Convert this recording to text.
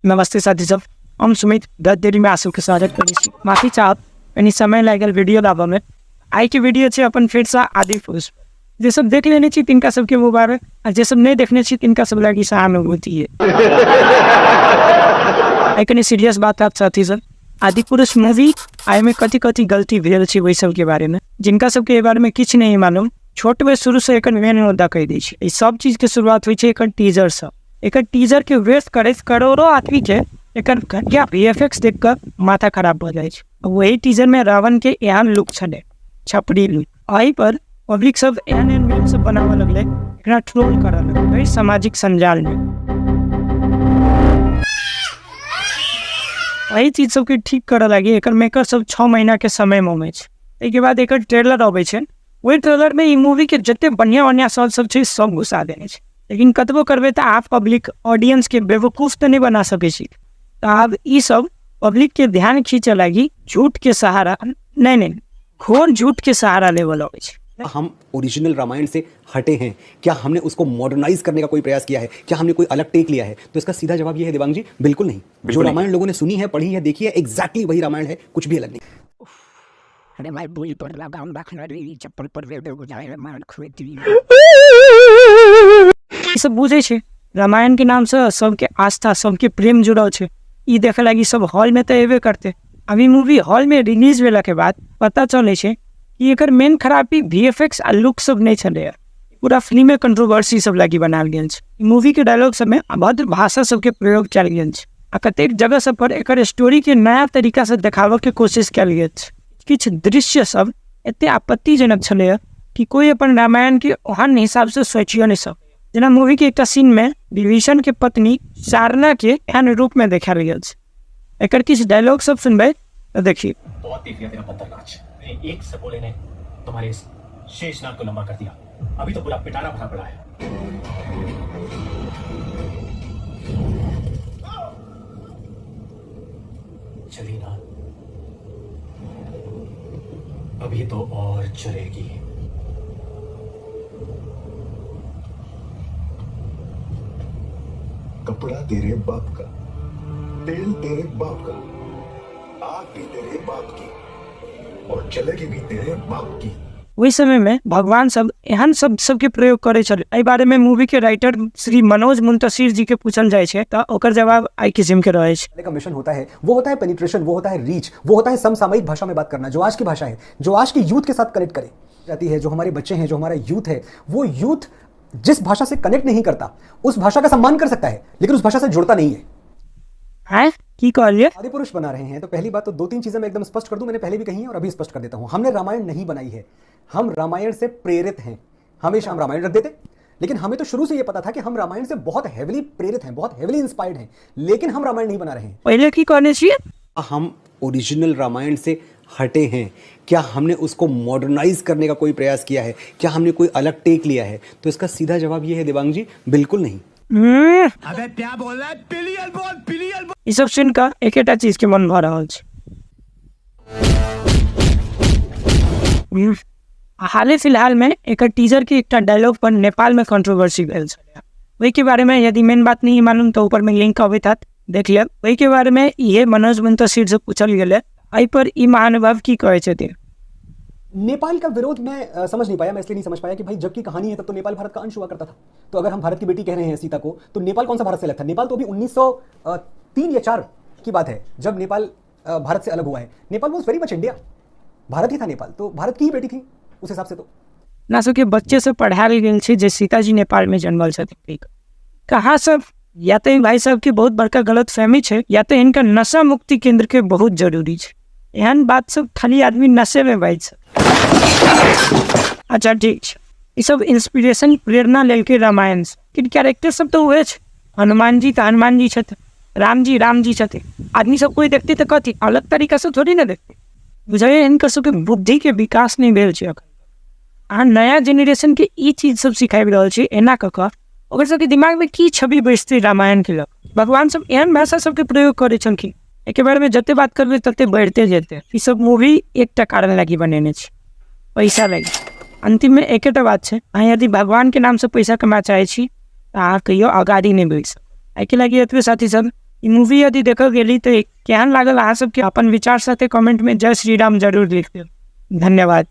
नमस्ते साथी सब, हम सुमित दस देरी में आसू के स्वागत करै छी। माफी चाहब कनी समय लागि गेल वीडियो लाबऽ में। आइ के वीडियो छै अपन फेर से आदि पुरुष। जे सब देख लेने छी तिनका सबके मुबारक, आ जे सब नहीं देखने छी तिनका सब लागी सहानुभूति है। आइ कनी सीरियस बात आब साथी सब, आदि पुरुष मूवी आइ में कथी कथी गलती भेल छै ओहि सबके बारे में। जिनका सबके एहि बारे में किछु नहीं मालूम, छोट में शुरू से एकर मेन मुद्दा कहि दै छी। ई सब चीज के शुरुआत होइ छै एकर टीजर से। एकर टीजर के वेस्ट करैत करोड़ों आदमी के एकर घटिया वी एफ एक्स देख कऽ माथा खराब भऽ जाइ छै। वही टीजर में रावण के एहन लुक छलै, छपरी लुक। एहि पर पब्लिक सब एहन एहन मीम सब बनाबऽ लगलै, एकरा ट्रोल करऽ लगलै सामाजिक संजाल में। एहि चीज सबके ठीक करऽ लागी एकर मेकर सब 6 महीना के समय मांगै छै। एहिके बाद एकर ट्रेलर अबै छै, ओहि ट्रेलर में ई मूवी के जते बढ़िया बढ़िया शॉट सब छै सब घुसा देने छै। लेकिन कतबो करबै तऽ आब पब्लिक ऑडियंस के बेवकूफ तऽ नहि बना सकै छी। तऽ आब ई सब पब्लिक के ध्यान खींचे लागी झूठ के सहारा नहीं, नहीं घोर झूठ के सहारा लेवल लगै छै। हम ओरिजिनल रामायण से हटे हैं क्या? हमने उसको मॉडर्नाइज करने का कोई प्रयास किया है क्या? हमने कोई अलग टेक लिया है? तो इसका सीधा जवाब ये है देवांग जी, बिल्कुल नहीं। बिल्कुल जो नहीं। रामायण लोगों ने सुनी है, पढ़ी है, देखी है, एग्जैक्टली वही रामायण है, कुछ भी अलग नहीं। अरे भाई बुरी पर लगाम रखना रे, चप्पल पर वे गुजारे मार खुदी। ई सब बुझै छै रामायण के नाम से सबके आस्था, सबके प्रेम जुड़ल छै। ई देखे लागी सब हॉल में तऽ एबे करते। अभी मूवी हॉल में रिलीज भेला के बाद पता चलै छै कि एकर मेन खराबी वी एफ एक्स आ लुक सब नहीं छलै, पूरा फिल्म में कंट्रोवर्सी सब लागी बनायल गेल छै। मूवी के डायलॉग सब में अभद्र भाषा सबके प्रयोग कयल गेल छै आ कतेक जगह सब पर एकर स्टोरी के नया तरीका से देखाबऽ के कोशिश कयल गेल छै। किछु दृश्य सब एते आपत्तिजनक छलै कि कोई अपन रामायण के ओहन हिसाब से सोचियो नहीं सकै। जेना मूवी के एकटा सीन में विभीषण के पत्नी सारना के एहन रूप में देखायल गेल छै। एकर किछु डायलॉग सब सुनबै तऽ देखिए। बहुत देख लिया तेरा बंदर नाच, मेरे एक सपोले ने तुम्हारे इस शेषनाग को लंबा कर दिया, अभी तो पूरा पिटारा भरा पड़ा है। चली ना, अभी तो और चलेगी। कपड़ा तेरे बाप का, तेल तेरे बाप का, आग भी तेरे बाप की और चलेगी भी तेरे बाप की। ओहि समय में भगवान सब एहन शब्द सबके प्रयोग करै छलै। एहि बारे में मूवी के राइटर श्री मनोज मुंतशिर जी के पूछल जाइ छै तऽ ओकर जवाब एहि किस्म के रहै छै। का मिशन होता है वो होता है पेनिट्रेशन, वो होता है रीच, वो होता है समसामयिक भाषा में बात करना, जो आज की भाषा है, जो आज के यूथ के साथ कनेक्ट करे जाती है। जो हमारे बच्चे हैं, जो हमारा यूथ है, वो यूथ जिस भाषा से कनेक्ट नहीं करता उस भाषा का सम्मान कर सकता है, लेकिन उस भाषा से जुड़ता नहीं है। हैं की कहलिए? आदि पुरुष बना रहे हैं तो पहली बात तो 2-3 चीजें मैं एकदम स्पष्ट कर दूं, मैंने पहले भी कही है और अभी स्पष्ट कर देता हूं। हमने रामायण नहीं बनाई है, हम रामायण से प्रेरित हैं। हमेशा हम रामायण रख देते, लेकिन हमें तो शुरू से ये पता था कि हम रामायण से बहुत हेविली प्रेरित हैं, बहुत हेविली इंस्पायर्ड हैं, लेकिन हम रामायण नहीं बना रहे हैं। पहले की कहने छियै? हम ओरिजिनल रामायण से हटे हैं क्या? हमने उसको मॉडर्नाइज करने का कोई प्रयास किया है क्या? हमने कोई अलग टेक लिया है? तो इसका सीधा जवाब ये है देवांग जी, बिल्कुल नहीं। हम्म। अबे क्या बोल रहा है, पिलियल बोल, पिलियल बोल। ई सब सुन कऽ एकेटा चीज के मन भऽ रहल छै। हाले फिलहाल में एकर टीजर के एकटा डायलॉग पर नेपाल में कंट्रोवर्सी भेल छलै। ओहि के बारे में यदि मेन बात नहीं मालूम तो ऊपर में लिंक अबैत हैत, देख लेब। ओहि के बारे में इहे मनोज मुंतशिर से पूछल गेलै, एहि पर ई महानुभाव की कहै छथिन। नेपाल का विरोध मैं समझ नहीं पाया, मैं इसलिए नहीं समझ पाया कि भाई जबकि कहानी है तब तो नेपाल भारत का अंश हुआ करता था, तो अगर हम भारत की बेटी कह रहे हैं सीता को, तो नेपाल कौन सा भारत से अलग था? नेपाल तो अभी 1903 या 4 की बात है जब नेपाल भारत से अलग हुआ है। Nepal was very much India, Bharat ही था नेपाल, तो भारत की ही बेटी थी उस हिसाब से। तो अपना सबके बच्चे से पढ़ायल गेल छै जे सीताजी नेपाल में जन्मल छथिन। कहाँ सब या तो भाई साहब के बहुत बड़का गलत फहमी छै, या तो इनका नशा मुक्ति केंद्र के बहुत जरूरी छै। एहन बात सब खाली आदमी नशे में बाजि सकै। अच्छा ठीक छै, ई सब इंस्पिरेशन प्रेरणा लेलकै रामायण से, लेकिन कैरेक्टर सब तो उहे छै। हनुमान जी तऽ हनुमान जी छथिन, राम जी राम जी छथिन। आदमी सब कोई देखते तऽ कथी अलग तरीका से थोड़ी ने देखते। बुझाइए हिनकर सबके बुद्धि के विकास नहीं भेल छै अखन। अहाँ नया जेनरेशन के ई चीज सब सिखाबि रहल छी एना कऽ कऽ ओकर सबके दिमाग में की छवि बैसतै रामायण के लऽ कऽ। भगवान सब एहन भाषा सबके प्रयोग करै छलखिन, एहिके बारे में जते बात करबै तते बढ़िते जेतै। ई सब मूवी एकटा कारण लागी बनेने छै, पैसा लागी। अंतिम में एकेटा बात छै, अहाँ यदि भगवान के नाम से पैसा कमा चाहै छी तऽ अहाँ कहियो अगाड़ी नहि बढ़ि सकब। एहिके लागी एतबे साथी सब, ई मूवी यदि देखल गेली तऽ केहन लागल अहाँ सबके अपन विचार साथे कमेंट में जय श्री राम जरूर लिख देब। धन्यवाद।